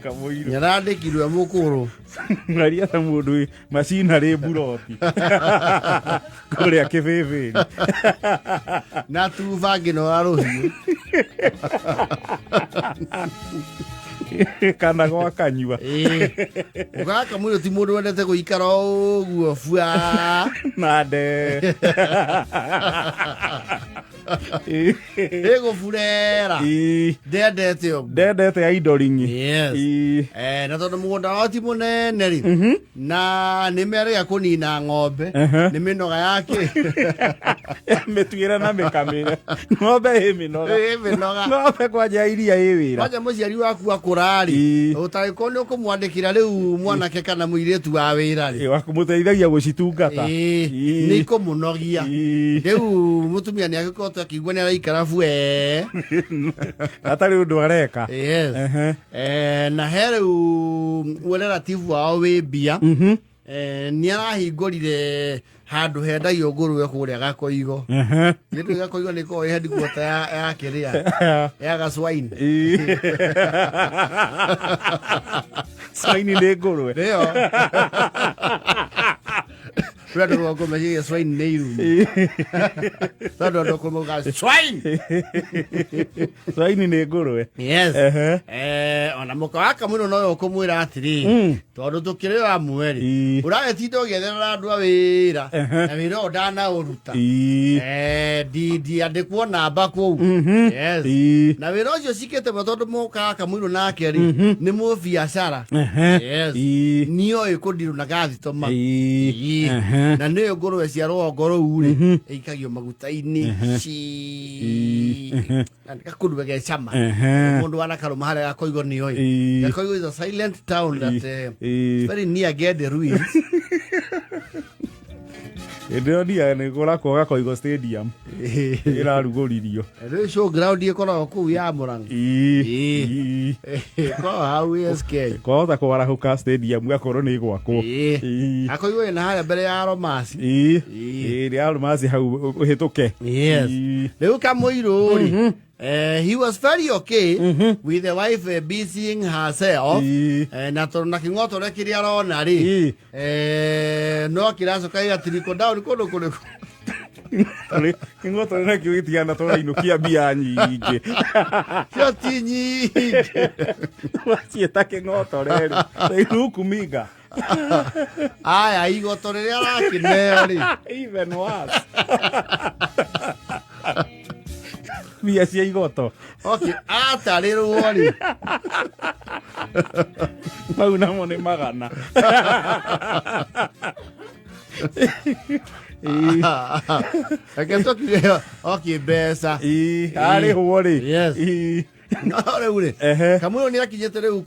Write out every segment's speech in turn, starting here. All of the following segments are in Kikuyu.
Kamũirũ. Nĩarandĩkirwo e mũkũrũ. Ngaria ta mũndũ wĩ macinarĩ mburoti kũrĩa kĩbĩbĩni. Na tuba ngĩnora rũhiũ. Kana gwa kanyua. Ĩĩ. Mũgaka mũirũ ti mũndũ wendete gũikara ũguo bua. Na nde. Ĩgũburera. Ĩĩ. Ndendete ũguo. Ndendete idling. Yes. Ĩĩ. Eh, na tondũ mũgũnda wao ti mũnene rĩ na nĩ merĩga kũnina ng'ombe nĩ mĩnoga yake. Mĩtuĩre na mĩkamĩre. Ng'ombe ĩ mĩnoga. Ĩ mĩnoga. Ng'ombe kwanja iria ĩ wĩra. Kwanja mũciari waku akũra rĩ, Ĩĩ. ũtangĩkorwo nĩ ũkũmwandĩkĩra rĩu mwanake kana mũirĩtu wa wĩra rĩ. Ĩ, wa kũmũteithagia gũcitungata. Ĩĩ, Ĩĩ. nĩ ikũmũnogia. Ĩĩ. Rĩu mũtumia nĩ agĩkoretwo akĩigua nĩ araikara bue. Atarĩ ũndũ areka. Yes. Ehe. Eh, na he rĩu relative wao wĩ mbia. Eh, nĩ arahingũrire handũ hendagio ngũrũwe kũrĩa Gakoigo. Ehe. Gĩndũ Gakoigo nĩ koragwo ĩ headquarter ya kĩrĩa ya Gaswaini. Ĩĩ. Swaini nĩ ngũrwe. Nĩyo. Rĩu andũ rũgongo meciria swine nĩ irumi. Tondũ andũ kũmauga swine. Swaini nĩ ngũrwe. Yes. Ehe. Eh, ona mũka wa kamũirũ nowe ũkũmwĩra atĩrĩ, tondũ tũkĩrĩ o amwe rĩ, Ĩĩ. ũragĩtinda ũgĩetherera andũ a wĩra Ehe. na wĩra ũyũ ndanaũruta. Ĩĩ. Eh, ndiandĩkwo namba kũu. Yes. Ĩĩ. Na wĩra ũcio cikĩte mo tondũ mũka wa kamũirũ nake rĩ, nĩ mũbiacara. Ehe. Yes. Ĩĩ. Nĩoĩ kũndirwo na gathitoma. Ĩĩ. Ĩĩ. Ehe. Na nĩyo ngũrwe cia rũgongo rũu rĩ, ĩikagio maguta-inĩ ci na gakũrwe ge cama. Ehe. Mũndũ wanakarũma harĩa Gakoigo nĩoĩ. Ĩĩ. Gakoigo is a silent town that Ĩĩ. very near Gede ruins. Hĩndĩ ĩyo ndiaga nĩ kũrakwo Gakoigo Stadium ĩrarugũririo. Rĩu showground ĩkoragwo kũu ya Mũrang'a. Ĩĩ. Ĩĩ. Ĩĩ. Ĩkoragwo hau SK. Kwahota kwarahũka stadium gakorwo nĩ gwakwo. Ĩĩ. Ĩĩ. Gakoigo ĩna harĩa mbere ya Romasi. Ĩĩ. Ĩĩ. Ĩĩ, nĩ Almasi hau ũhĩtũke. Yes. Ĩĩ. Rĩu Kamũirũ rĩ, he was very okay with the wife busying herself. Ĩĩ. Na tondũ na kĩng'otore kĩrĩa arona rĩ, Ĩĩ. no kĩracoka gĩgatirikwo down kũndũ kũrĩkũ. Kĩng'otore nakĩo gĩtigana tũrainũkia mbia nyingĩ. Cio ti nyingĩ. Waciĩta kĩng'otore rĩ. Irukuminga. Aya igoto rĩrĩa arakĩneo rĩ. Even worse. Mbia cia igoto. Okay, atarĩrwo rĩ. Mau namo nĩ magana. Ĩĩ. Reke tũkiuge okay mbeca. Ĩĩ, arĩhwo rĩ. Yes. Ĩĩ. No rĩu rĩ, Ehe. Kamũirũ nĩ akinyĩte rĩu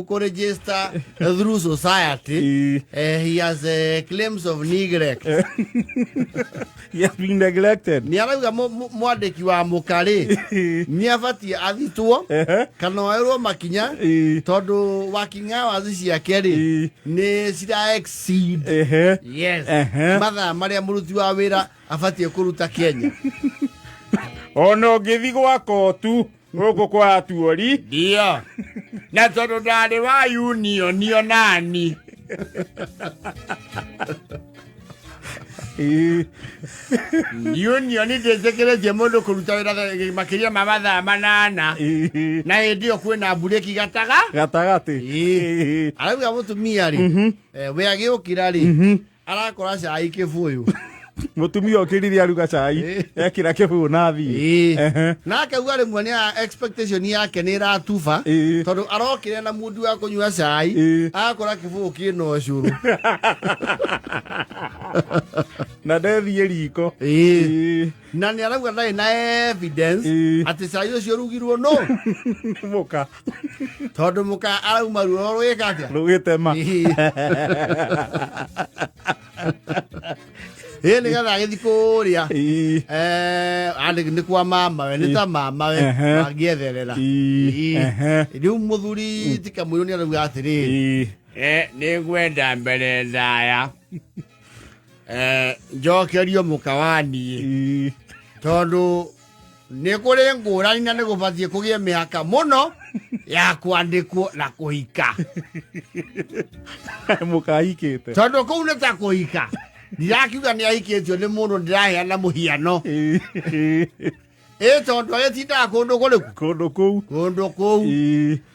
kũ register through society. Ĩĩ. He has claims of neglect. He has been neglected. Nĩ arauga mwandĩki wa mũka rĩ, nĩ abatiĩ athitwo Ehe. kana oerwo makinya Ĩĩ. tondũ working hours ciake rĩ Ĩĩ. nĩ cira exceed. Ehe. Yes. Ehe. Mathaa marĩa mũruti wa wĩra abatiĩ kũruta Kenya. Ona ũngĩthi gwa kotu gũkũ kwa atuori. Ndio. Na tondũ ndarĩ wa union onani. Ĩĩ. Union ndĩtĩkĩrĩtie mũndũ kũruta wĩra makĩria ma mathaa 8. Ĩĩ. Na hĩndĩ ĩyo kwĩna mburĩki gataga. Gatagatĩ. Ĩĩ. Ĩĩ. Arauga mũtumia rĩ, we agĩũkĩra rĩ, arakora cai kĩbũyũ. Mũtumia okĩrire aruga cai ekĩra kĩbũyũ na athiĩ. Ĩĩ. Ehe. Na akauga rĩmwe nĩ expectation yake nĩ ĩratuba Ĩĩ. tondũ arokire na mundu wa kũnyua cai Ĩĩ. agakora kĩbũyũ kĩna ũcũrũ. Na ndethiĩ riko. Ĩĩ. Ĩĩ. Na nĩ arauga ndarĩ na evidence Ĩĩ. atĩ cai ũcio ũrugirwo no Nĩ mũka tondũ mũka arauma ruo rwĩka atĩa. rũgĩtema. Ĩĩ. Ĩĩ nĩgetha agĩthiĩ kũrĩa. Ĩĩ. Eh, nĩ kwa mamawe nĩ ta mamawe Ehe. mangĩetherera. Ĩĩ. Ĩĩ. Ehe. Rĩu mũthuri ti Kamũirũ nĩ arauga atĩrĩrĩ, Ĩĩ. Nĩ ngwenda mbere ndaya, njokerio mũka wa niĩ. Ĩĩ. Tondũ nĩ kũrĩ ngũrani na nĩ gũbatiĩ kũgĩe mĩhaka mũno ya kwandĩkwo na kũhika. Mũkahikĩte. Tondũ kũu nĩ ta kũhika. Ndirakiuga nĩ ahikĩtio nĩ mũndũ, ndĩraheana mũhiano. Ĩ tondũ agĩtindaga kũndũ kũrĩkũ? Kũndũ kũu. Kũndũ kũu.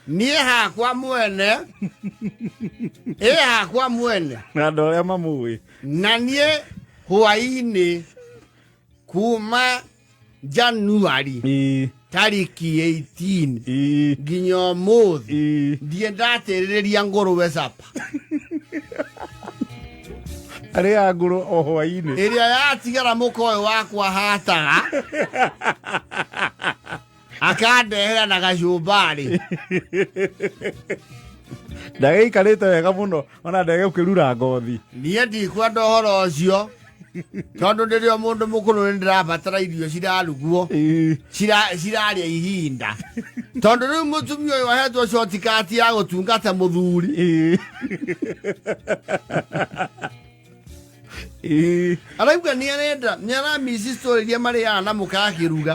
Niĩ hakwa mwene, ĩ hakwa mwene. Na andũ arĩa mamũĩ. Na niĩ hwainĩ kuma Januari tariki 18 nginya ũmũthĩ ndiĩ ndatĩrĩria ngũrũwe capa. Arĩa ngũrũ o hwainĩ. Ĩrĩa yatigara mũka ũyũ wakwa hataga akandehera na gacumbarĩ. Ndagĩikarĩte wega mũno ona ndegũkĩrura ngothi. Niĩ ndikwenda ũhoro ũcio tondũ ndĩrĩ o mũndũ mũkũrũ, nĩ ndĩrabatara irio cirarugwo cirarĩa ihinda, tondũ rĩu mũtumia ũyũ ahetwo shortcut ya gũtungata mũthuri. Arauga nĩ arenda, nĩ aramisi story iria marĩaga na mũka akĩruga.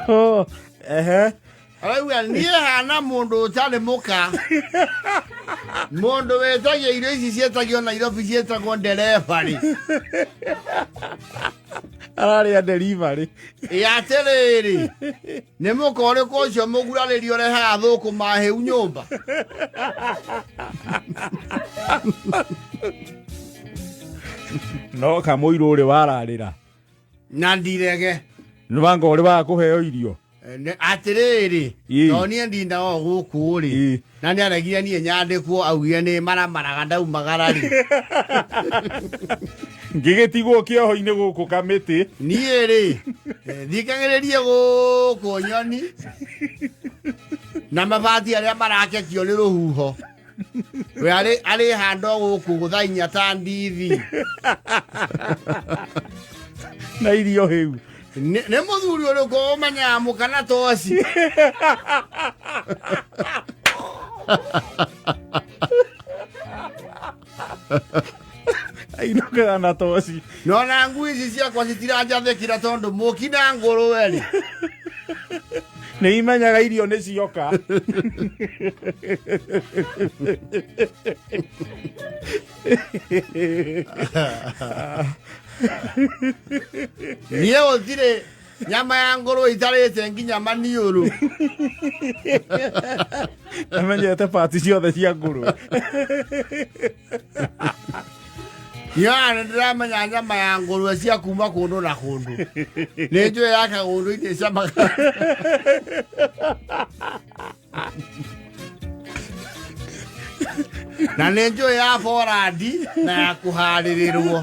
Oh, ehe. Arauga niĩ hana mũndũ ũtarĩ mũka, mũndũ wĩtagia irio ici ciĩtagio Nairobi ciĩtagwo nderebarĩ. Ararĩa delivery. Ĩ atĩrĩrĩ, nĩ mũka ũrĩkũ ũcio mũgurarĩrio ũrehaga thũkũma hĩu nyũmba? No kamũirũ ũrĩ wararĩra. Na ndirege. Nĩ wanga ũrĩ waga kũheo irio. Atĩrĩrĩ, to niĩ ndindaga o gũkũ rĩ, na nĩ aregire niĩ nyandĩkwo, augire nĩ maramaraga ndaumagara rĩ. Ngĩgĩtigwo kĩoho-inĩ gũkũ kamĩtĩ. Niĩ rĩ, thikagĩrĩrie gũkũ nyoni na mabati arĩa marakekio nĩ rũhuho. We arĩ hando gũkũ thaa inya ta ndithi. Na irio hĩu. Nĩ mũthuri ũrĩkũ ũmenyaga mũka na toci? Ainũkaga na toci. Nona ngui ici ciakwa citiranjathĩkĩra tondũ mũki na ngũrũwe rĩ. Nĩ imenyaga irio nĩ cioka. Niĩ gũtirĩ nyama ya ngũrũwe itarĩte nginya maniũrũ. Amenyete pati ciothe cia ngũrũwe. Niona nĩ ndĩramenya nyama ya ngũrũwe cia kuma kũndũ na kũndũ. Nĩ njũĩ ya kagũndũ-inĩ camaga. Na nĩ njũĩ ya borandi na ya kũharĩrĩrwo.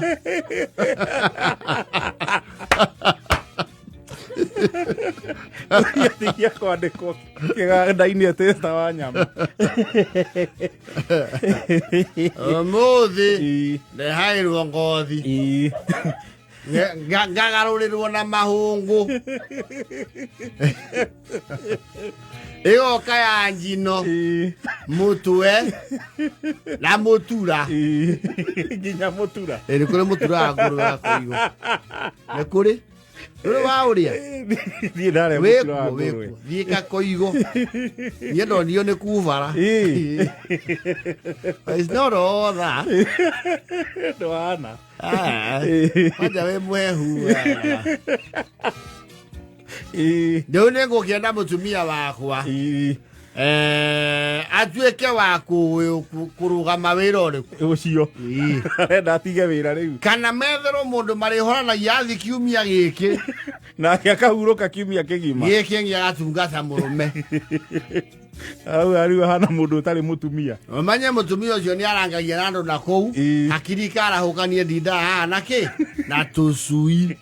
Tigia kwandĩkwo kĩganda-inĩ atĩ wa nyama. Ũmũthĩ ndehairwo ngothi. Ngagarũrĩrwo na mahũngũ. Ĩgoka ya njino, mũtwe na mũtura. Nginya mũtura. Ĩ, nĩ kũrĩ mũtura wa ngũrũwe wa kũigwo. Nĩ kũrĩ. Ndũrĩ wa ũrĩa? Niĩ ndarĩa mũtura wa Wĩkuo, ngũrũwe. wĩkuo. Thiĩ kakoigo. Niĩ ndonio nĩ kubara. It's not all that. Ndwana. Ah, kwanja wĩ mũhehu. Rĩu nĩ ngũkĩenda mũtumia wakwa atuĩke wa kũrũgama wĩra ũrĩkũ? Ũcio arenda atige wĩra rĩu. Kana metherwo mũndũ marĩhoranagia athi kiumia gĩkĩ. Nake akahurũka kiumia kĩgima. Gĩkĩ ngĩ agatungata mũrũme. Arauga rĩu ahana mũndũ ũtarĩ mũtumia. Ũmenye mũtumia ũcio nĩ arangagia na andũ na kũu. Hakiri ikarahũkanie, ndindaga haha na kĩ na tũcui,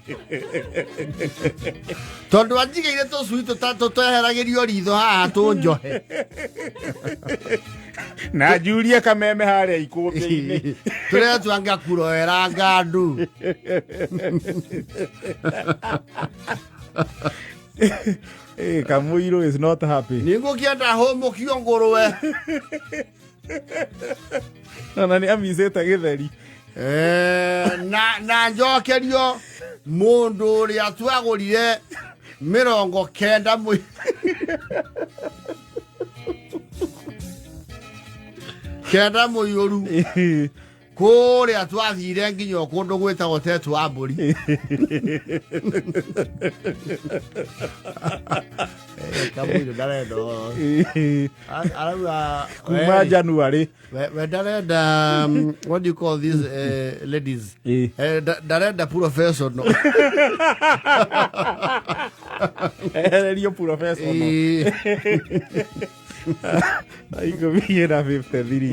tondũ anjigĩire tũcui tũteheragĩrio ritho haha tũnjohe. Na njurie kameme harĩa ikũmbĩ-inĩ. Tũretwa ngakuroera ngandu. Kamũirũ is not happy. Nĩ ngũkĩenda hũmũkio ngũrũwe. Ona nĩ amicĩte gĩtheri. Na njokerio mũndũ ũrĩa twagũrire 90 9 mũiyũru kũrĩa twathire nginya o kũndũ gwĩtagwo tetu wa mbũri. Kamũirũ ndarenda ũhoro. Arauga kuma January. We ndarenda, what do you call these ladies? Ndarenda professional. Ehererio professional. 10:53.